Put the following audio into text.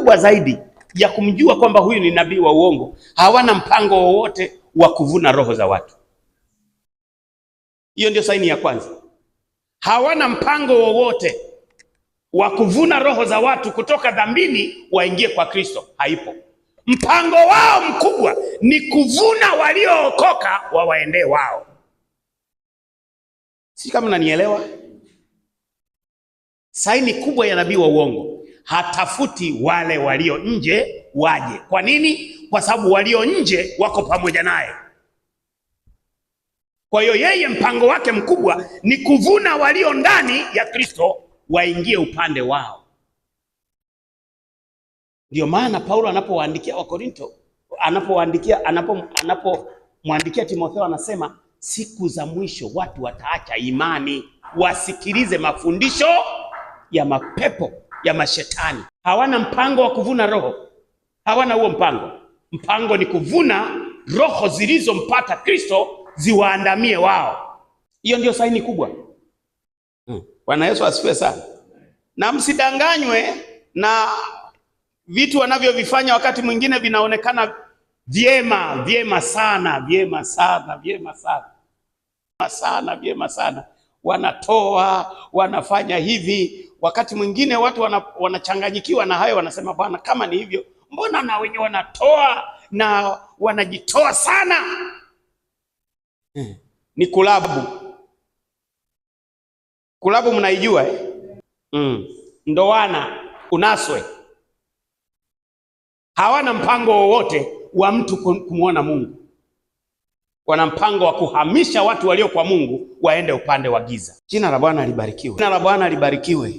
kubwa zaidi ya kumjua kwamba huyu ni nabii wa uongo, hawana mpango wowote wa kuvuna roho za watu. Hiyo ndio saini ya kwanza. Hawana mpango wowote wa kuvuna roho za watu kutoka dhambini waingie kwa Kristo. Haipo. Mpango wao mkubwa ni kuvuna waliookoka wawaendee wao. Si kama nanielewa? Saini kubwa ya nabii wa uongo, hatafuti wale walio nje waje. Kwa nini? Kwa sababu walio nje wako pamoja naye. Kwa hiyo yeye mpango wake mkubwa ni kuvuna walio ndani ya Kristo waingie upande wao. Ndio maana Paulo anapowaandikia Wakorinto, anapowaandikia anapomwandikia Timotheo anasema siku za mwisho watu wataacha imani, wasikilize mafundisho ya mapepo ya mashetani. Hawana mpango wa kuvuna roho, hawana huo mpango. Mpango ni kuvuna roho zilizompata Kristo ziwaandamie wao. Hiyo ndio saini kubwa. Bwana Yesu asifiwe sana. Na msidanganywe na vitu wanavyovifanya, wakati mwingine vinaonekana vyema, vyema sana, vyema sana, vyema sana sana, vyema sana, wanatoa, wanafanya hivi. Wakati mwingine watu wanachanganyikiwa na hayo, wanasema bwana, kama ni hivyo, mbona na wenye wanatoa na wanajitoa sana? Ni kulabu. Kulabu mnaijua eh? Ndoana, unaswe. Hawana mpango wowote wa mtu kumwona Mungu. Wana mpango wa kuhamisha watu walio kwa Mungu waende upande wa giza. Jina la Bwana libarikiwe. Jina la Bwana libarikiwe.